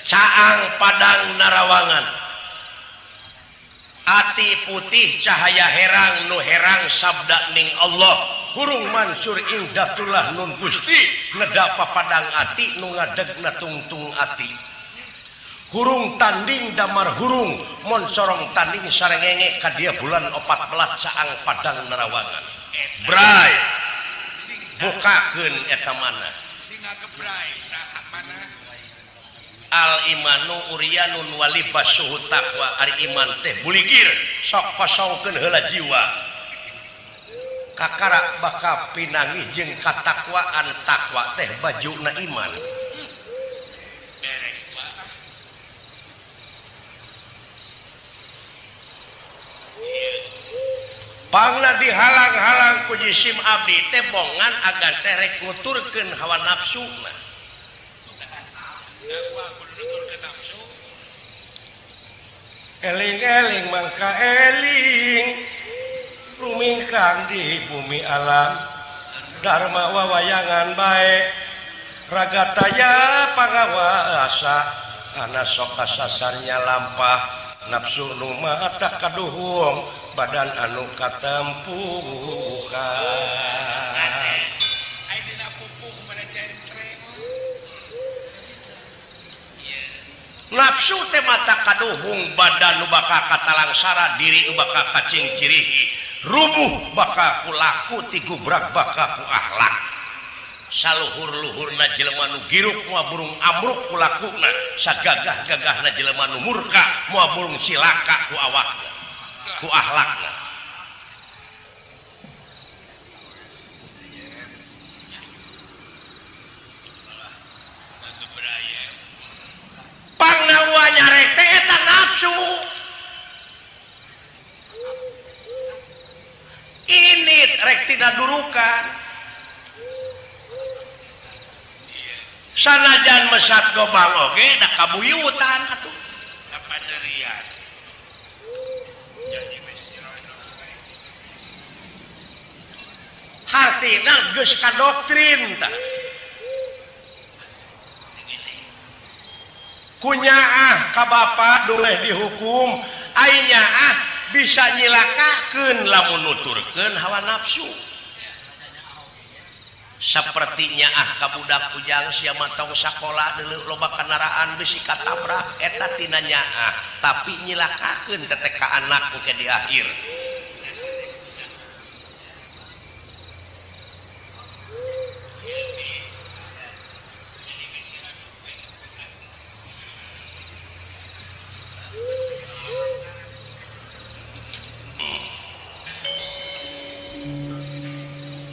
Caang Padang Narawangan Ati putih cahaya herang nu herang sabda ning Allah hurung mansur ingdatullah nun Gusti neda papadang ati nu ngadegna tungtung ati hurung tanding damar hurung moncorong tanding sarengenge ka dia bulan 14 Caang Padang Narawangan Bray bukakeun eta mana Al imanu uryanun walibasuhu taqwa ari iman teh buligir sok kosongkeun heula jiwa kakara bakal pinanggih jeung katakwaan takwa teh bajuna iman pangna dihalang-halang ku jisim abdi teh bongan agar teh rek nuturkeun hawa nafsuna. Eling-eling mangka eling rumingkang di bumi alam dharma wawayangan bae raga taya pangawasa ana sok kasasarnya lampah nafsu nu mata kaduhung badan anu katempuhan. Nafsu teh mata kaduhung badan nu bakal katalangsara diri nu bakal kacingcirihi rubuh bakal ku laku tigubrak bakal ku akhlak saluhur-luhurna jelema nu giruk moal burung amruk ku lakuna sagagah-gagahna jelema nu murka moal burung cilaka ku awakna ku akhlakna. Pangna nyarek teh eta nafsu. Ini rek tina durukan. Sanajan mesat gobang oge da kabuyutan atuh. Kapanerian. Hartina geus kadoktrin tah. Kunyaah ka bapa doleh dihukum ai nyaah bisa nyilakakeun lamun nuturkeun hawa nafsu saperti nyaah ka budak ujang sia mah tong sakola deuleu loba kendaraan bisi katabrak eta tina nyaah tapi nyilakakeun teh ka anak engke di akhir.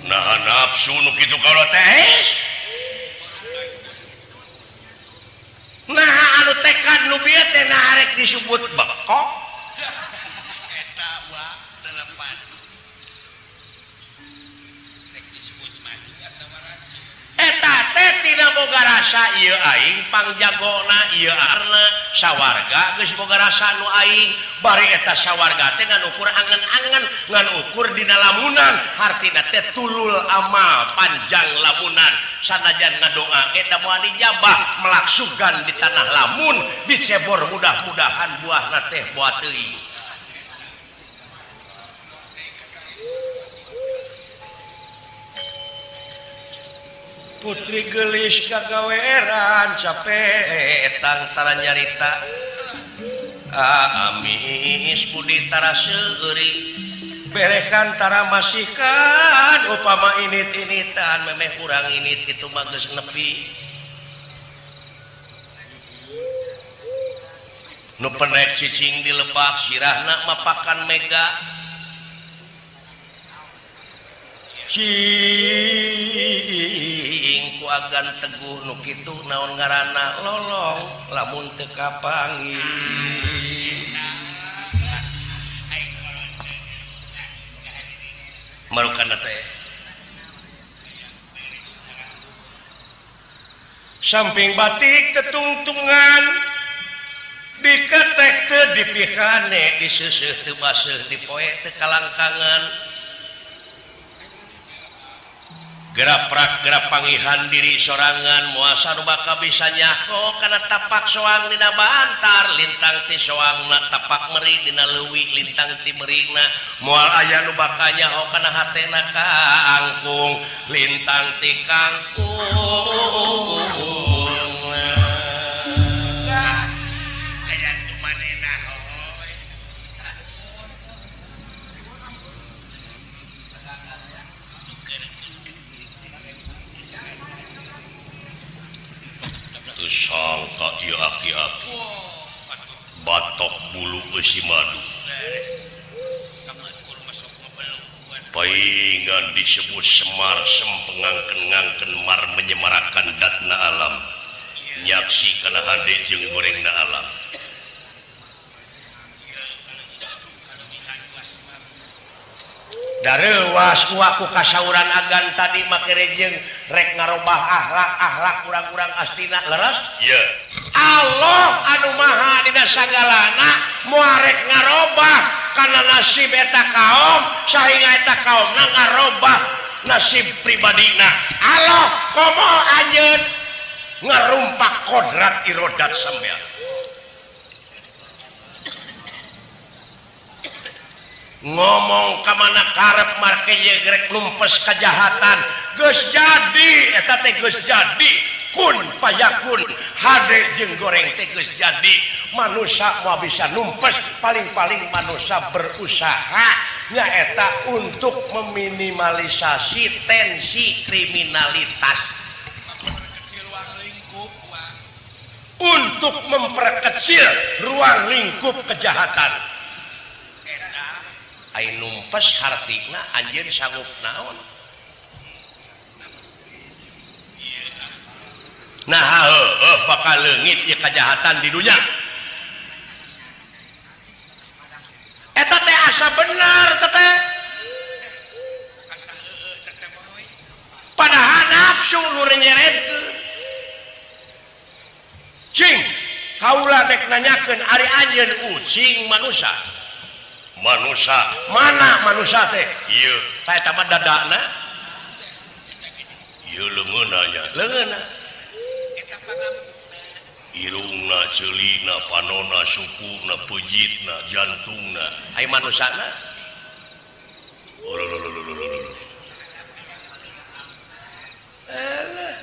Nah nafsu nu kitu kalau teh nah anu tekad nu bieu teh nah arek disebut bekok eta wa telepan rek disebut madu atawa racun eta teh tidak boga rasa ieu aing pangjagona ieu arna sawarga geus boga rasa nu aing bari eta sawarga teh ngan ukur angen-angen ngan ukur dina lamunan hartina teh tulul amal panjang lamunan sanajan ngadoa ge da moal dijabah melaksugan di tanah lamun dicebor mudah-mudahan buahna teh boa teuing. Putri gelis kagaweran capek etang tara nyarita amis budi tara seuri berekan tara masihkan upama init-initan memeh urang init kitu mah geus nepi nu penek cicing di lebak sirahna mapakan mega cing ku agan teguh nu kitu naon ngaranna lolong lamun teu kapanggih marukan teh samping batik tetungtungan diketek teu dipikane diseuseuh teu baseuh dipoe teu kalangkangan. Geraprak gerap pangihan diri sorangan muasa nu bakal bisa nyaho kana tapak soang dina bantar lintang ti soangna tapak meri dina leuwi lintang ti merina moal aya nu bakal nyaho kana hatena kaangkung lintang ti kangkung. Sangka ieu aki-aki batok bulu eusi madu paingan disebut Semar sempengangken-ngangken mar menyemarakan datna alam nyaksi kana hade jeung gorengna alam. Darewas ku kasauran agan tadi make rejeng rek ngarobah akhlak-akhlak urang-urang astina leres? Iya. Allah anu maha dina sagalana moal rek ngarobah kana nasib eta kaum sahingga eta kaumna ngarobah nasib pribadina. Allah komo anjeun ngarumpak kodrat irodat sampean. Ngomong ka mana karep marke ye rek numpes kejahatan geus jadi eta teh geus jadi kun payakun hade jeung goreng teh geus jadi manusia moal bisa numpes paling-paling manusia berusaha nyaeta untuk meminimalisasi tensi kriminalitas untuk memperkecil ruang lingkup kejahatan. Ai numpes hartina anjeun sanggup naon. Nah heueuh bakal leungit ieu kejahatan di dunya. Eta teh asa bener teh. Padahal nafsu nu nyeretkeun. Cing, kaula dek nanyakeun ari anjeun ucing manusa. Manusa mana manusa teh ieu tah eta mah dadana ieu leungeunna nya leungeunna irungna ceulina panona sukuna peujitna jantungna ai manusana eleh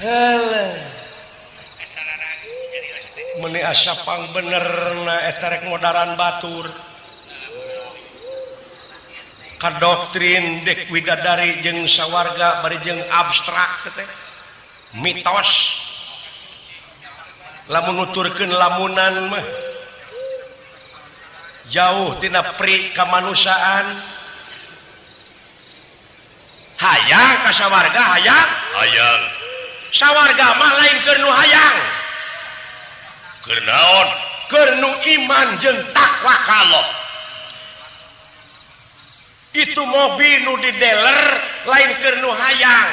eleh meni asa pang benerna eta rek modaran batur ka doktrin dek widadari jeung sawarga bari jeung abstrak teh mitos lamun nuturkeun lamunan mah jauh tina pri kamanusiaan hayang ka sawarga hayang hayang sawarga mah lain keur nu hayang keur naon keur nu iman jeung takwa ka Allah. Itu mobil nu di dealer lain keur nu hayang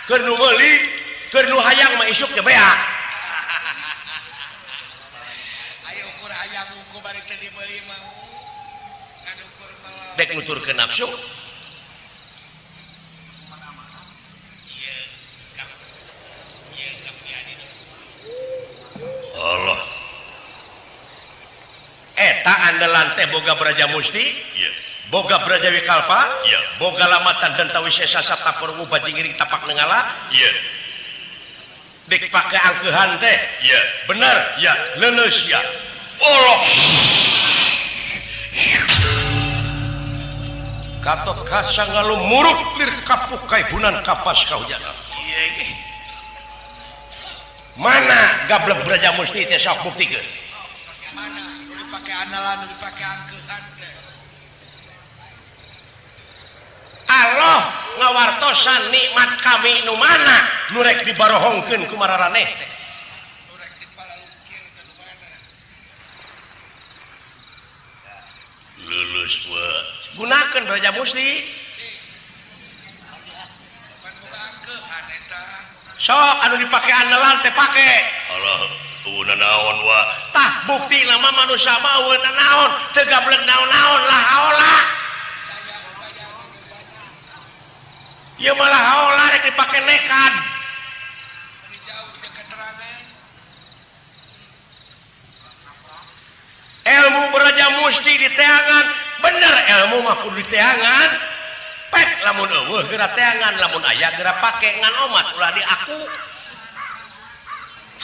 keur nu meuli keur nu hayang mah isuk ge beak. Ayo ukur hayang ukur bari teu dibeli mah kadukur mah dek nuturkeun nafsu. Allah eta andalan teh boga Braja Musti, yeah. Boga Braja Wikalpa, yeah. Boga lamatan dan tawisesa sapta purwu bajingiring tapak nengala, yeah. Dek pake angkeuhan teh, yeah. Bener, ya, yeah. Leuleus ya. Allah. Gatot Kaca ngalumuruk lir kapuk kaibunan kapas kahujanan. Yeah. Mana gablek Braja Musti teh sok buktikeun? Mana nu dipake andalan nu dipake angkeuhan teh. Allah ngawartosan nikmat kami nu mana nu rek dibarohongkeun ku mararaneh teh. Nu rek dipalalukir teh nu mana? Lulus we. Gunakeun Braja Musti. Sok anu dipake andalan teh pake. Allah eueuh naon wa. Tah bukti nama manusia mah eueuh naon, teu gablek naon-naon lah haola. Ieu malah haola rek dipake nekat. Ilmu beraja musti diteangan, bener ilmu mah kudu diteangan. Pek lamun eueuh geura teangan, lamun aya geura pake ngan omat ulah diaku.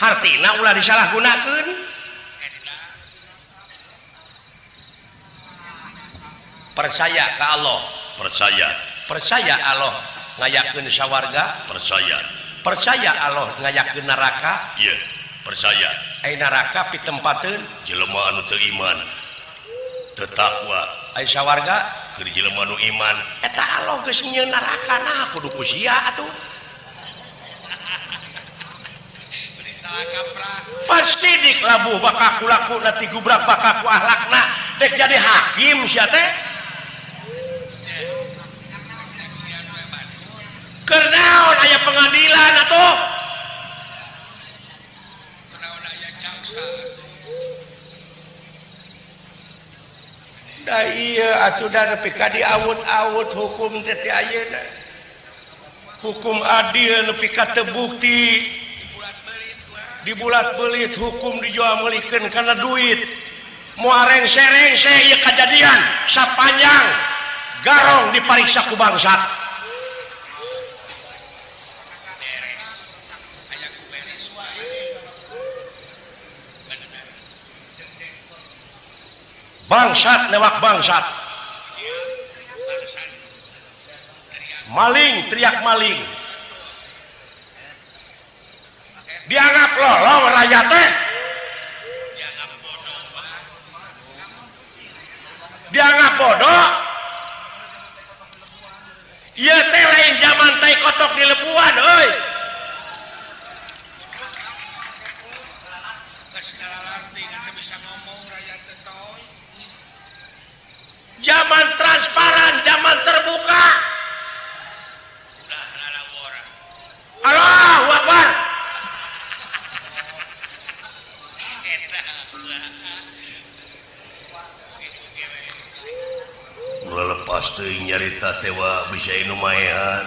Hartina ulah disalahgunakeun. Percaya ka Allah, percaya. Percaya Allah ngayakeun sawarga, percaya. Percaya Allah ngayakeun neraka, ieu percaya. Ai neraka pitempateun jelema anu teu iman, teu takwa. Ai sawarga keur jelema nu iman. Eta Allah geus nyieun neraka, nah kudu ku sia atuh. Pasti diklabuh bakal kulaku nanti gubrak bakal ku ahlakna dek jadi hakim sia teh. Keur naon aya pengadilan atuh? Kunaon aya jaksa atuh? Da ieu atuh da nepi ka diawut-awut hukum teh ti ayeuna. Hukum adil nepi ka teu bukti. Dibulat-belit hukum dijual meulikeun kana duit. Moal rengse-rengse ieu kajadian sapanjang garong dipariksa ku bangsat. Bangsat newak bangsat, maling teriak maling, dianggap lolong rakyat teh, dianggap bodoh. Ieu teh lain zaman tai kotok di lebuan euy. Zaman transparan, zaman terbuka. Allahu Akbar. Ulah lepas teuing nyarita tewa bisa inu maehan.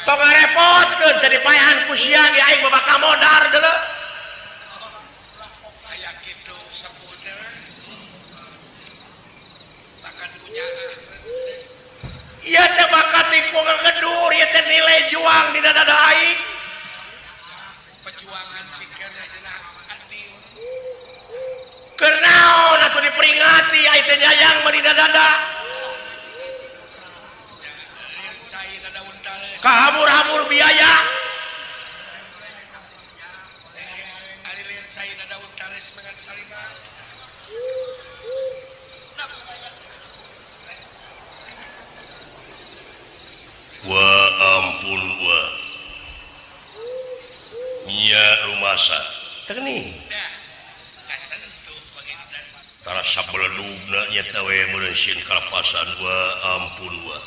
Tong ngarepotkeun teh dipaehan ku sia ge aing mah bakal modar deuleu. Aya kitu seputer. Ieu teh bakat ku ngedur, ieu teh nilai juang di dada aing. Perjuangan cikana dina hati. Keur naon atuh diperingati aing teh nyayang mah dina dada. Kahamur-hamur biaya. Ari lir cai na daun tales dengan salima. Wa ampun wa nya rumasa teu tarasa beledugna nyata we meureun kalapasan wa ampun wa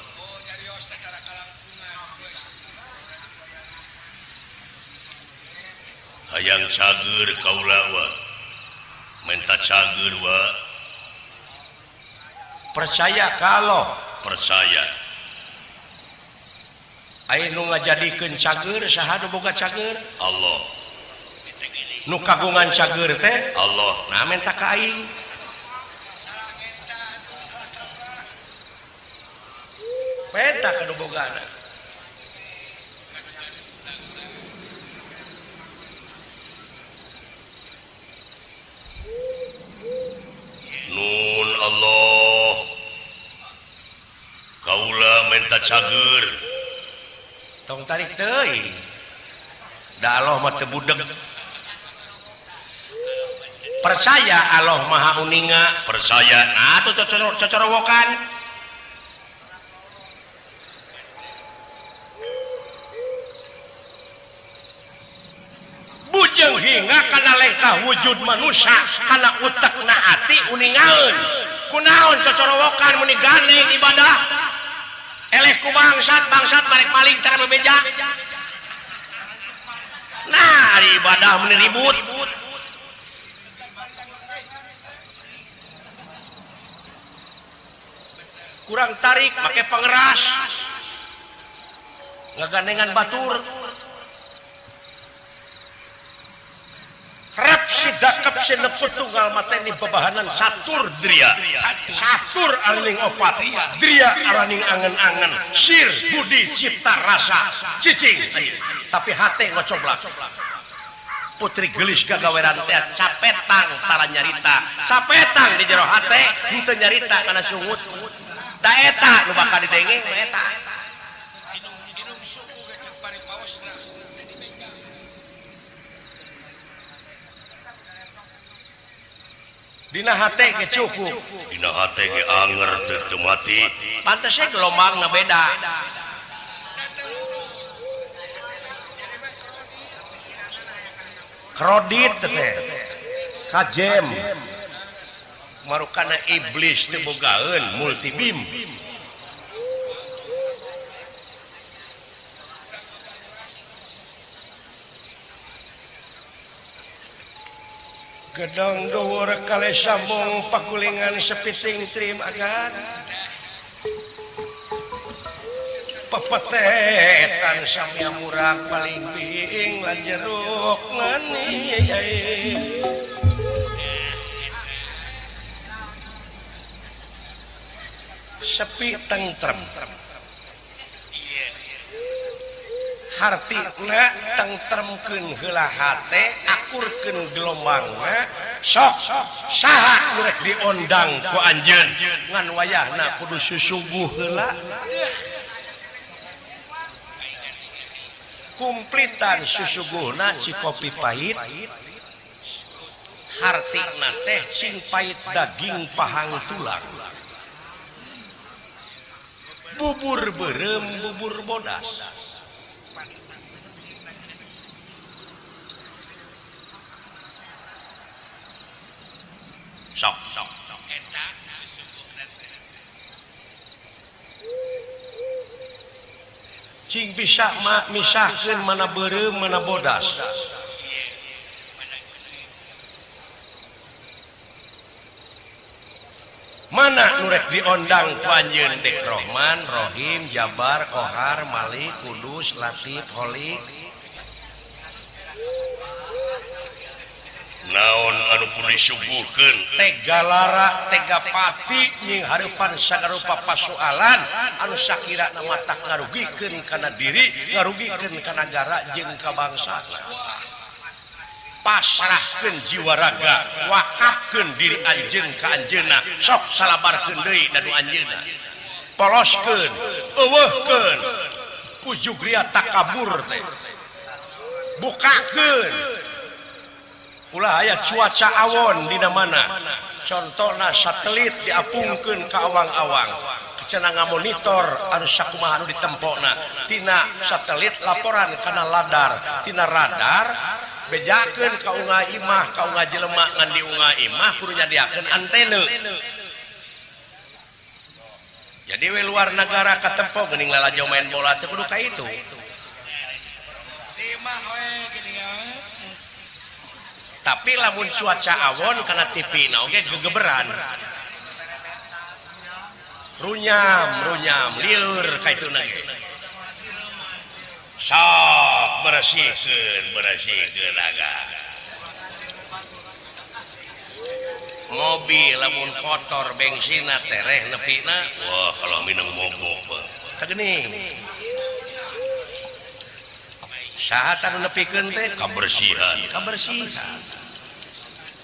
hayang cager kaula wa menta cager wa percaya kalau percaya aya nu ngajadikeun cager saha nu boga cager Allah nu kagungan cager teh Allah nah menta ka aing menta ka nu bogana nun Allah kaula menta cager tong tarik teuing da Allah mah teu budeg percaya Allah maha uninga percaya nah atuh cocorowokan bujeng hingga kana lengkah wujud manusia kana utekna ati uningaeun kunaon cocorowokan muni gandeng ibadah eleh ku bangsat bangsat barek maling cara bebeja nah ari ibadah meni ribut kurang tarik make pengeras Ngagandengan batur. Rep si dakep si neput tunggal mateni bebahanan satur dria. Satur araning opat. Dria araning angen-angen. Sir budi cipta rasa cicing. Tapi hate ngocoblak. Putri gelis gagaweran teh capetang tara nyarita. Capetang di jero hate henteu nyarita kana sungut. Da eta nu bakal didenge eta. Dina hate ge cukup. Dina hate ge anger teu mati. Pantes ge gelombangna beda. Krodit teh kajem marukana iblis teu bogaeun multibim. Gedong dhuwur kalih sambung pagulingan sepiting trim agan. Pepetetan samya murag paling biing lan jeruk manis. Sepi tentrem. Hartina tentremkeun heula hate, akurkeun gelombangna, sok saha nu rek diondang ku anjeun ngan wayahna kudu susuguh heula. Kumplitan susuguhna si kopi pahit. Hartina teh cing pahit daging pahang tulang. Bubur beureum bubur bodas. Sok sok eta susuguhna teh. Cing bisa misahkeun mana beureum mana bodas. Mana nu rek diondang ku anjeun dek Rohman, Rohim, Jabar, Kohar, Malik, Kudus, Latif, Holik. Naon anu kudu disuguhkeun? Tega lara, tega pati nying hareupan sagarupa pasualan anu sakirana matak ngarugikeun kana diri, ngarugikeun ka nagara jeung ka bangsana. Pasrahkeun jiwa raga, wakafkeun diri anjeun ka anjeunna, sok salabarkeun deui danu anjeunna. Poloskeun, eueuhkeun, ujug ria takabur teh. Bukakeun. Ulah aya cuaca awon dina mana. Contona satelit diapungkeun ka awang-awang. Cenah ngamonitor anu sakumaha anu ditempona. Tina satelit laporan kana ladar, tina radar bejakeun ka unga imah, ka unga jelema ngan di unga imah kudu nyadiakeun antena. Jadi we luar nagara katempo geuning lalajo main bola teh kudu ka itu. Di imah we geuning. Tapi lamun cuaca awon kana TV na oge gegeberan. Runyam, runyam, lieur ka ituna ge. Sok bersihkeun, bersihkeun aga. Mobil lamun kotor bengsina tereh nepina, wah kalau minum mogok. Tah geuning. Saha anu nepikeun teh kabersihan, kabersihan.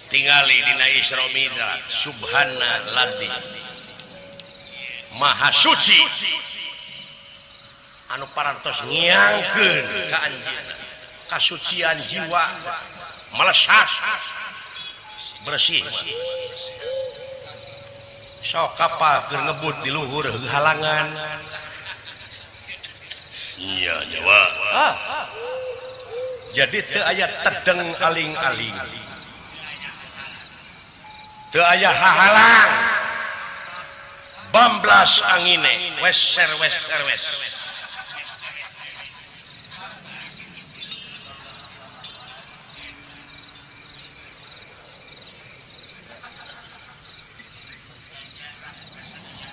Tingali dina Isra Mi'raj, subhanalladzi maha suci anu parantos ngiangkeun ka anjeunna kasucian jiwa melesat bersih. Sok kapal keur ngebut di luhur halangan. Iya nyawa. Jadi teu aya tedeng aling-aling. Teu aya hahalang. Bamblas angine, weser weser wes.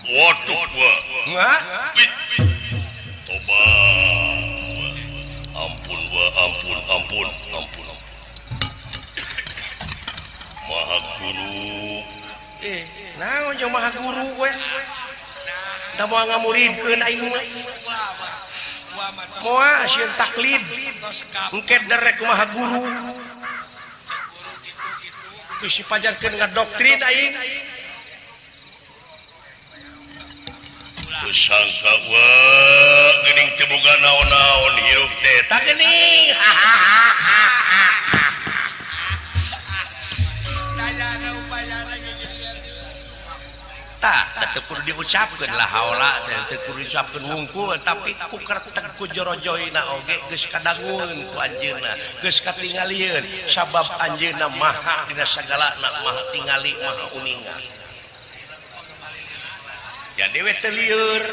Waduh, wah. Toba. Ampun ampun ampun Maha Guru. Eh, naon jeung Maha Guru we? Da moal ngamuridkeun aing mah. Wah, wah. Wah mah tos Moal sieun taklid. Tos kap Engke derek Maha Guru. Guru gitu-gitu. Bisi pajarkeun ngadoktrin aing. Teu sangka wa geuning teu boga naon-naon hirup teh. Tah geuning. Dayana upayana ge geuning. Tah, teu kudu diucapkeun la haula teh teu kudu diucapkeun wungkul, tapi ku kerteg ku jorojoyna oge geus kadangueun ku anjeunna, geus katingalieun sabab anjeunna maha dina sagalana, maha tingali, maha uninga. Jadi we teu lieur.